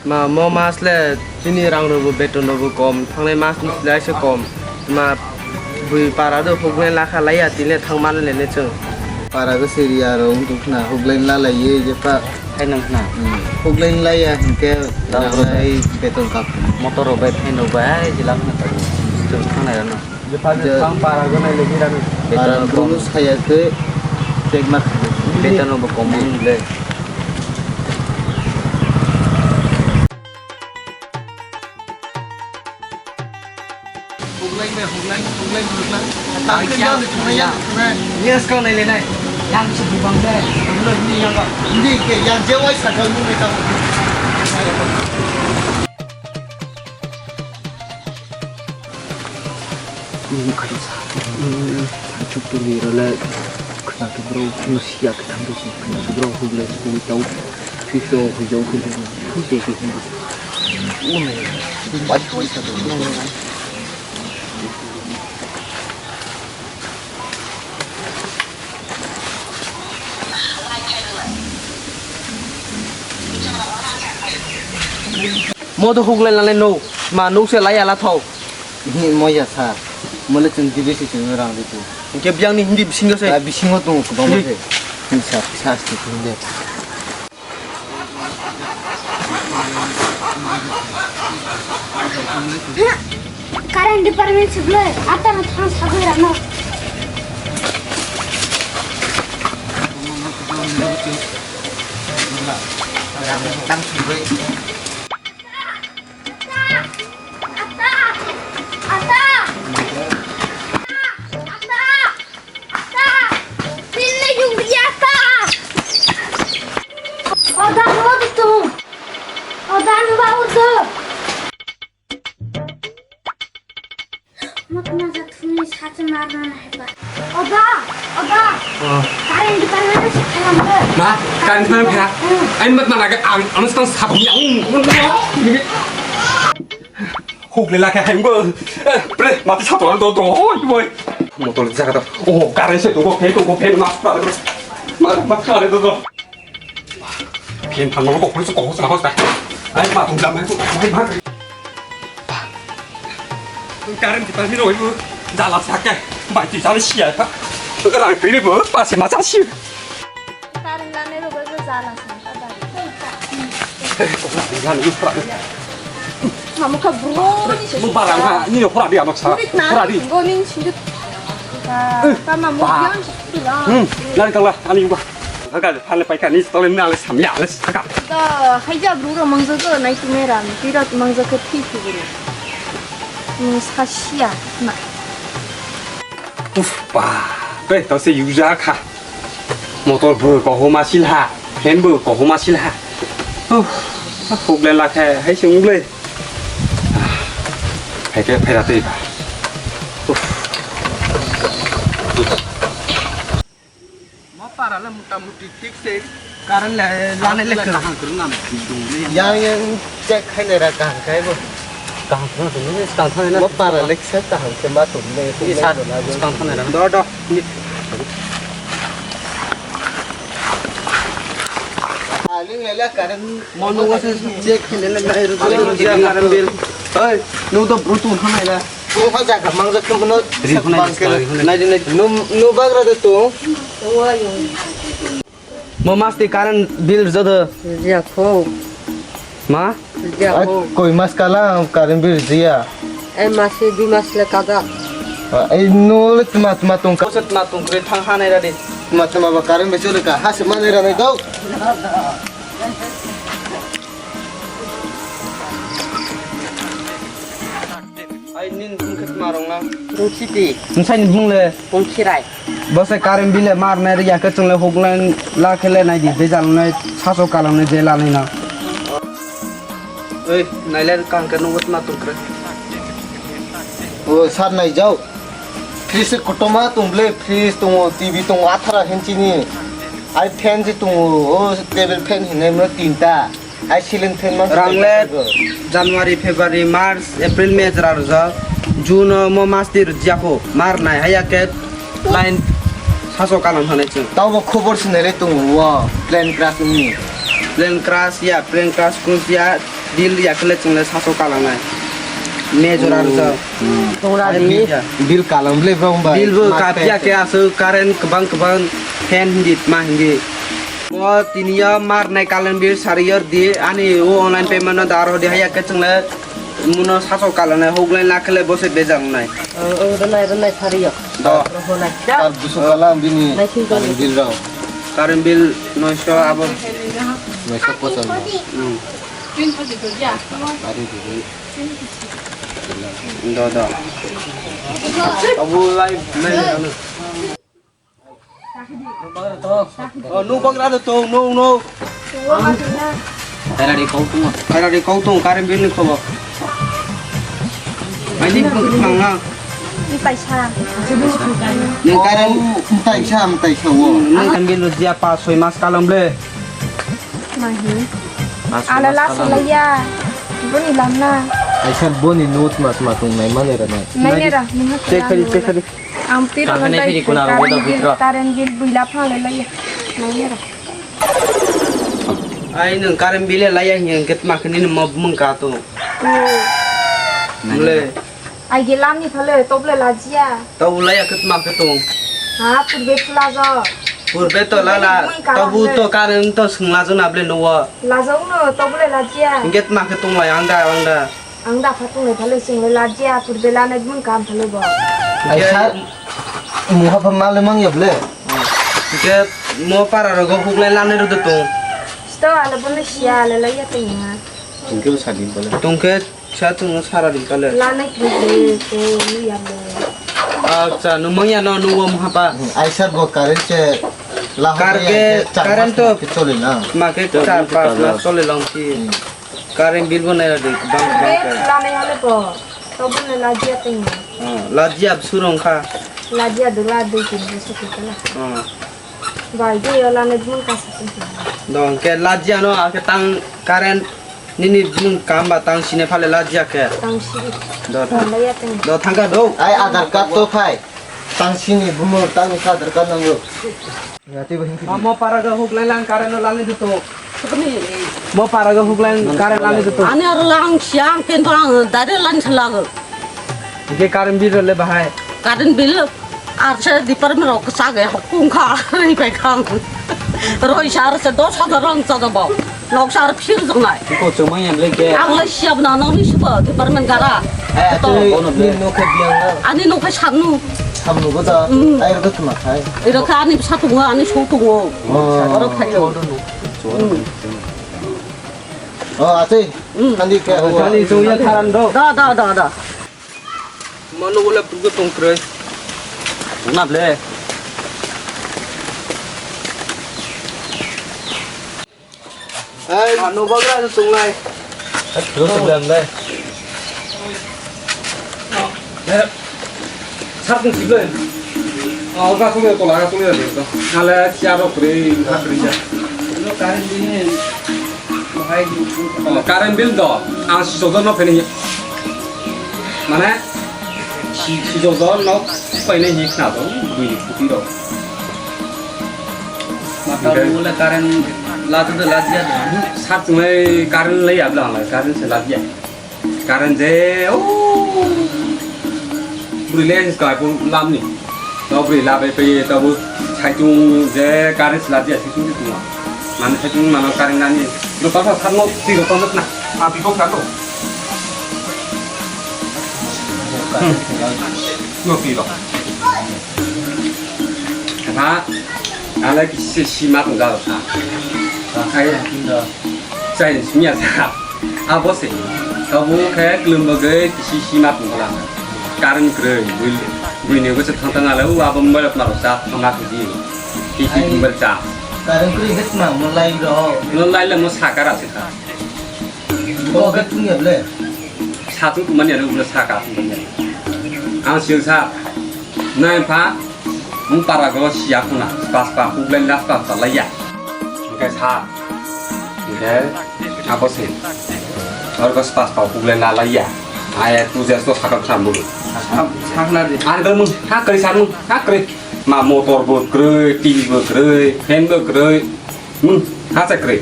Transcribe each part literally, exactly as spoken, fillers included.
Ma, mo mas le chini rang rokbo beton rokbo kom, thangnai mas ni slai se kom. Ma, bui para do huknai lakha laiya, tini le thang mani le ne chwng. Para go siri aro wng tong khna, huknai la lai ye je pa. Hai nang khna. Hmm, huknai laiya hinkhe rang rang rok lai beton kap. Motor rok bai phaino bai, jila khna ta. Chwng thangnai rano. Jepha je Je- thang para go nai le birani. Para Beton rok kom. Bulu saya khe tek ma kha. Beton rok bo kom le. Huklai me, huklai, huklai, huklai. Ai, Tang khe siya, yang, siya. Yang, yes, kau nai le nai. Yang si bang de. Huklai ni yang kau. Ni ke yang je wai sa kau ni me kau. Chukpuni role khna tu bro, nusia khna tu si khna tu bro, huble tu tau, fiso hujau khna tu de ki. Une, bai bai sa tu. Modo huklai lalai no, ma nuk se lai ala thau. Hi, moya sir. Mole chwng dibe se chwng rang ditu. Hingke biyang ni hindi bisingo se. Ah, bisingo tongo kwbangma se. Hi. Hi sir, sir, sir, hindi. Current department se bwlai, ata na thang sagwi rano. Tang sugwi. Ata! Ata! Ata! Ata! Ata! Pinne yungri ata! Oda no ditu! Oda no ba urdu! Makna jathumi sacha marna na hepa. Oda! Oda! Oh. Current department se khalam de. Ma, current department pha. Hmm. Ai mat mana ga ang, ang stang sab yang. Huk le la kha hai bo. Pre, mati sa to do do. Oi boy. Motor jaga to. Oh, current se to go, phe to go, phe ma. Ma, ma, ma, current to do. Phen phan no ko police ko ko ko. Ai ma tu jam hai ko. Ai ma. Current kita ni roi bu. Jala sake. Bai ti jala sia ta. Rang pili bu. Pasi ma jala sia. Current lane roi bu jala sa. Jala ni pra. Kamu ka bro ni se. Mu barang ha. Ni no pra di amak sa. Pra di. Go ni sindu. Ka ma mu biang. Hmm. Lari tangla. Ani ba. Haka, hale paika ni tole na le samya le saka. Da, haija bru ro mangjo go nai tu mera, tira mangjo ke thi thi bru. Ni sasia na. Uf, ba, be to se yuja kha. Motor bo ko homa sil ha, fan bo ko homa sil ha. Uf, huk le la kha, hai se ung le. Hai ke phai ra tei ba. Uf. Ma para le mota moti thik se. Current le, lane le kaham kwrwng nang. Yang, yang check khai le ra kaham khai bo. Kaham kwrwng nang, kaham khai na. Ma para le kisa kaham khe ma tum le. Ni sa, kaham khai na. Do, do. Aling le la current. Mo no se check khai le le nai ro. Current bill. Oi, no do brutu khanai la. Bo ha jaga mangjak khe bono ri khwnai bang khe. Nai di, nai di. Nu, nu bagra de to. Mo masti current bill rwjak do. Rwjak kho. Ma? Rwjak kho. Koi mas kala current bill rwjak ya? Ai mas se dui mas le kada. Ai nu le tma tma tong ka. Tma tong kre thang ha nai ra de. Tma tma ba current bill chole ka. Ha se ma nai ra nai do. Ai, nini bumung khe tma rong na? Bung Siti. Bwsai ni bumung le? Bung Khirai. Bo se current bill le mar nai riya khe chwng le huk nai la khe le nai di, bejal nai saso kalang nai je la nai na. Oi, nai le kaham khe nungwi tma tong kre. O, sar nai jao. Fridge se kotorma tong ble, fridge tongo, T V tongo, athara hinchini. Ai fan se tongo, o table fan hinai mo tinta. Ai ceiling fan ma Rang le January, February, March, April, May jora rwjak. June o mo masti rwjak kho. Mar nai haya khe line saso kalam hanai chwng. Tabo khobor sinai le tongo o plane crash ni. Plane crash ya, plane crash kun ya. Bill ya khle chwng le saso kalangnai. Major ar sa. Hmm. Tongra di. Bill kalang ble bro ba. Bill bo kapya ke asu current kwbang kwbang fan hindi ma hindi. O tini ya mar nai kalang bill sari yor di ani o online payment no dar ho di haya ke chwng le muno saso kalangnai hok lai na khle bo se bejal nai. O, o, rwnai, rwnai sari yo. Do. Rohonai. Tar busu kalang bini. Nai sing kalang bill rok. Current bill noisho abo. Noisho pochang. Hmm. Ari dulu. Do, do. Abu lai, lai, lai. Oh, nu bagra do tong, nu, nu. Kaira di kau tung. Kaira di kau tung, current bill ni khobo. Ani pung thang na. Ni paisa. Ni current. Mtai sa, mtai sa wo. Nang current bill dia pa soi mas kalam ble. Mahi. Ala la selaya. Boni lamna. Aisa boni note mas ma tung nai mane ra nai. Nai ne ra. Check kari, check kari. Ang tiro. Tangkha nai phiri kuna ro, wada bitra. Current bill buila phang le laya. Nai ne ra. Ai nang current bill laya hiyan ket makni mo mung ka to. Mle. Ai ge lamni thale toble lajia. Tobu laya ket ma ketung. Ha, purbe phulajo. Purbe to lala, tobu to current to sung lajo na ble nuwa. Lajo uno, tobu le lajia. Inget ma ketung lai anda, anda. Ang da phatung le thale sung le lajia, purbe lane mun kam thale bo. Ai sir, muha pha male mang ya ble. Inget mo para rogo huklai lane ro de tung. Sto ale bo le sia le laya tengna. Tungke sadi bole. Tungke Sa chwngno sara di kale. Lanai kri kri kri ni yamo. Acha, nung mangya no nung wam hapa. Aisa bo current se la. Kar ke current to choli na. Ma ke char pas mas choli long ki. Current bill bo nai di bang bang ke. Lanai hale bo. To bo ne lajia teng. Lajia surong kha. Lajia dula dui tin bo sukhi kala. Bai de yo lanai bun kasa teng. Dong ke lajia no ake tang current. Nini bumung kam ba tang sine phale lajia khe. Tang siri. Do tang. Laya teng. Do thangka do. Ai Aadhaar card to phai. Tang sini bumung tang ni Aadhaar card nango. Yati bo hinki. Mo para ga huk lai lang kare no lani duto. Mo para ga huk lai kare lani duto. Ani ar lang siang pen to ang dare lan selago. Ke current bill le bahai. Current bill. Arse department rok kwchak ya kung kha ri pai khang. Roi sar se dos hajar rang chaga ba. Nok sar phir jong nai. Ko chumai ya ble ke. Ang le siap na no ni suba department gara. Eh, to ni no khe biang na. Ani no khe sanu. Samnu go da. Ai ro thma khai. Iro kha ani sa tungo ani so tungo. Oh. Oro khai. Oh, ate. Ani ke. Ani so ya tharan do. Da da da da. Mano wala purgo tong kre. Una ble. Ai, mano bagra tong lai. Ai, purgo tong lai. Sar tong sible. Oh, ga tong ko la ga tong ya. Ale siaro kre, ha kre ja. Lo kan dine. Oh, current bill do, ang sisok no phene hi. Mane, si-, sisok do no phene hi khna do, bui ni phuti do. Mata bole current latu de lajia de. Sat mai current lai abla lai, current se lajia. Current je, oh. Bwrwi le hinwi kha bo lamni. To bwrwi la bai pai to bo saichung je current sla dia saichung di tuma. Mani saichung mano current nani. Ro to sa no ti ro to na. A bi ko ka to. No ti ro. Ha. Ala ki se si ma tong ga sa. Ai. Chai simi ya sa. Abo se, abo khe kwlwng bagwi kisi sima tongkha lang. Current kwrwi, bui, buini bwswk thang thang ale, o abo mobile rok cha thangna thangdi. Kisi mobile cha. Current kwrwi khe tma mo lai rw. No lai le mo sakara se kha. Bo khe tungya ble. Satung tumani ale ulo saka tungmani. Ang sing sa. Nai pha, mung para go siya khuna, pas pa, huk lai las pas pa lai ya. Hingke sa, hingke, abo se. Or go pas pa, huk lai la lai ya. Ai, tu jas to sakal sa mulu. Sakna di. Ani do mung, ha kri sa mung, ha kri. Ma motor bo kri, T V bo kri, fan bo kri. Hmm, ha cha kwrwi.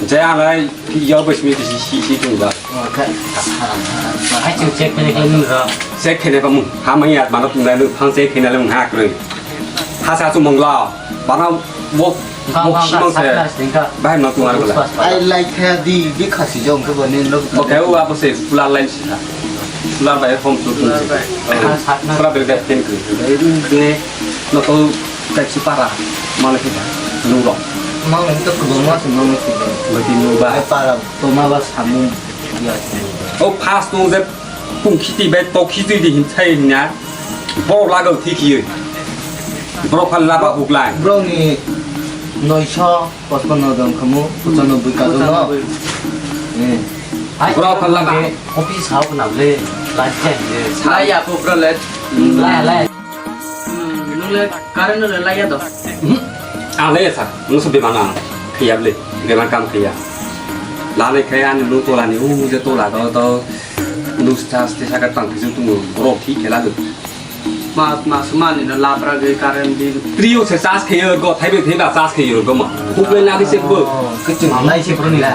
Jai alai, yo bwsmiti si, si, si tong ba. Hai chwng check khainai khlai nung rw. Check khainai ba mung. Ha mai ya, mano tong nai nung, phang check khainai nung ha kroi. Ha sa chu mongla. Bana bo, bo si mong se. Bahai ma tong ar bala. Ai lai kha di, di khasi jong khe bani lok. Okay, o abo se, pula lai si ha. Pula bai hom tu tu. Pula bai. Pula bai bai ten ku. Bai ru de. No to kai si para. Mana kita. Nung ro. Mau nung to kubang mas, mau nung kubang. Bai di nung ba. Ai para. Toma ba samung ya. O phas tong je pung khiti bai tok khiti di hin chai na. Borok lagao thi khiyo. Borok phal laba huklai. Borok ni noisho pochpanno dong khamu, pochanobboi kajo no. Pochanobboi. Eh. Borok phal laba. Office hao na le, lai chai le. Lai ya ko bro le. Lai, lai. Hmm, nung le current le lai ya do. Hmm. Ah, lai ya sa. Nung se bemang ang. Khiya le. Bemang kam khiya. Lale khe ani lu tola ni u je tola do do. Lu sa ste sa ka tang khisu tu borok thi khela do. Mas mas mani no labra ge current bill. Trio se charge khiyo go thai be thai ba charge khiyo go ma. Huk le na di se bo. Kecil lai se pro ni la.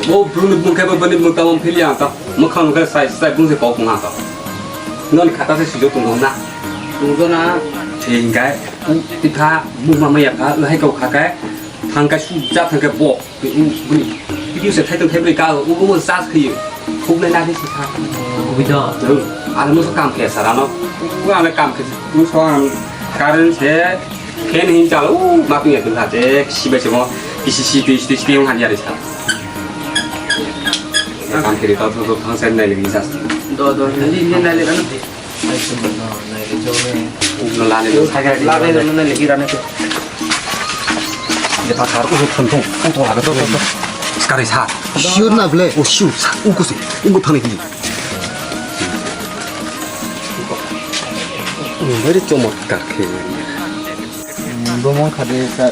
O bru ni bung khe bo bani bung tamam phili ang ta. Mukhang khe sai sai bung se kok ma ta. Non khata se sujo tong na. Tong na. Thing kai. Ti pha mung ma ma ya pha hai kau kha kai. Thang kai su ja thang kai bo. Video se thai tong thai bai ka u u sa khoi. Khuk nai na di si kha. Video. Ano mo kam khe sara no. U ano kam khe. Mo so an current se ken hin chalo u ma ping ya dun ha te si bai se mo. Isi si ti ti ti han ya ri sa. Kam khe ri ta to to thang sen nai li sa. Do do ni ni nai li ano. Ugno lani. Lani, lani, lani, lani, lani. Dia pasar, uh, thon, thon, uh, thon, thon, thon. Sekali sa. Sure na ble? Oh, sure, sa. Ungko se, ungko thani di. Very chomotkar khe. Bumung khade sa.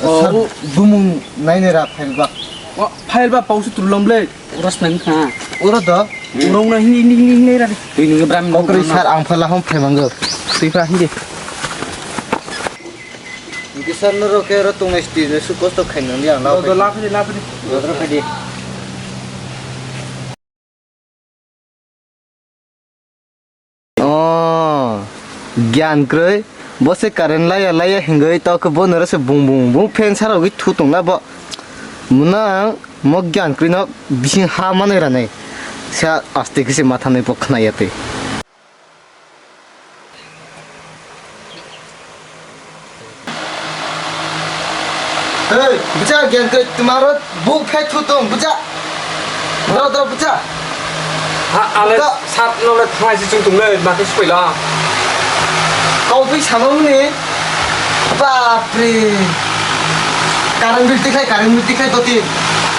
Oh. Bumung naine ra phailba. Oh, phailba pausu tulom ble. Oro snang kha. Oro do. Urong na hi ni ni ni ra. Twi ni bram. Kokri sar ang phala hom phai mango. Twi pha hi de. Ngi sar no ro ke ro tong nai sti ne su kosto khai nang yang la. Do la phri la phri. Do la phri. Oh, gyan kwrwi. Bo se current laya laya hingwi tok bo noro se bung bung bung fan sarogwi thu tongla bo. Mwnang mo gyan kwrwi no bising ha manwi ranai. Sa aste khe se mathanwi bo khna ya twi. Hey, bwsa gyan kwrwi twmaro buk phai thu tong bwsa. Doro doro bwsa. Ha, ale sat no le thangai si chung tung le, ma khe sui la. Kau phi sama muni. Bap re. Current bill tikhai, current bill tikhai doti.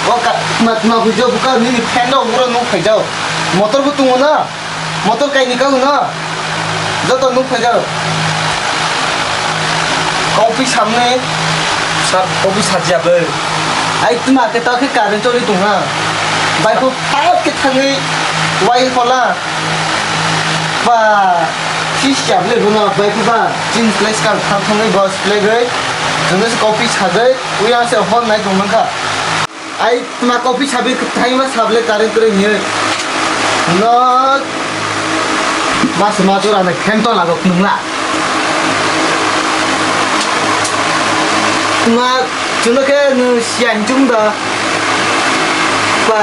O ka, ma, ma hujo buka nini fan no uro nuk phai jao. Motor bu tungo na. Motor kaini kau no. Joto nuk phaijak. Kopi samne. Sa-, kopi sajya ble. Ai tma ke ta ke current choli tong ha. Bai ko phap ke thangwi wai hola. Ba. Sis chable bono bai ko ba. Chin place kar thang thangwi boss play gai. Jone se kopi sajai. Uya se hon nai tong nang kha. Ai, tma kopi sabi thai ma sable current kwrwi ni. No. Mas ma jora na khento lagok nungla. Tma chuno ke nu sian chung da. Pa.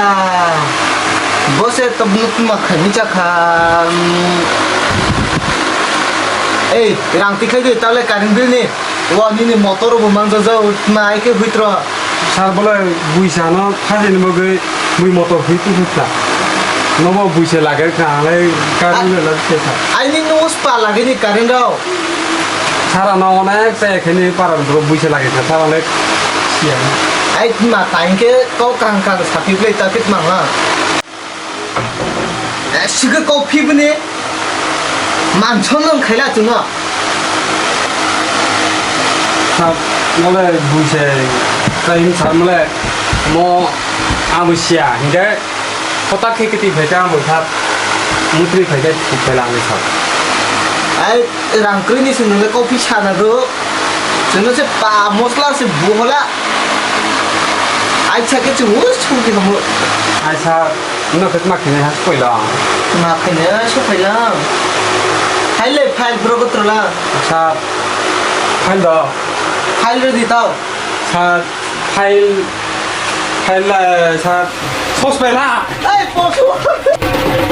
Bose tabnu tma khani chakha. Ei, rang tikhai de tale current bill ni. Wa nini motor bo mangjak jak, nai khe huitro. Sar bole buisa no thajini bagwi bui motor hui tu hukta. Nobo buisa lage ka, alai current le lage sa. Ai ni nus pa lage ni current rao. Sara no onek ta ekheni paran bro buisa lage ka, sara le siya. Ai ma tain khe kau kang kang sapi play ta kit mang ha. Eh, sika kau phi bini manson nang khaila chuno. Sab, mole buise, kain sab mole mo abo sia, hingke kotak khe kiti phaika amo sab, mutri phaika kiti phaila amo sab. Ai, rang kwrwi ni swngngle kau phi sana do, chuno se pa mosla se buhola. Acha ke chu us chu ke mo. Ai sir, no ke ma kene has koila. Ma kene so koila. Hai le file bro ko trola. Sir, file do. File re di tao. Sir, file, file la, sir, sos pela. Ai poso.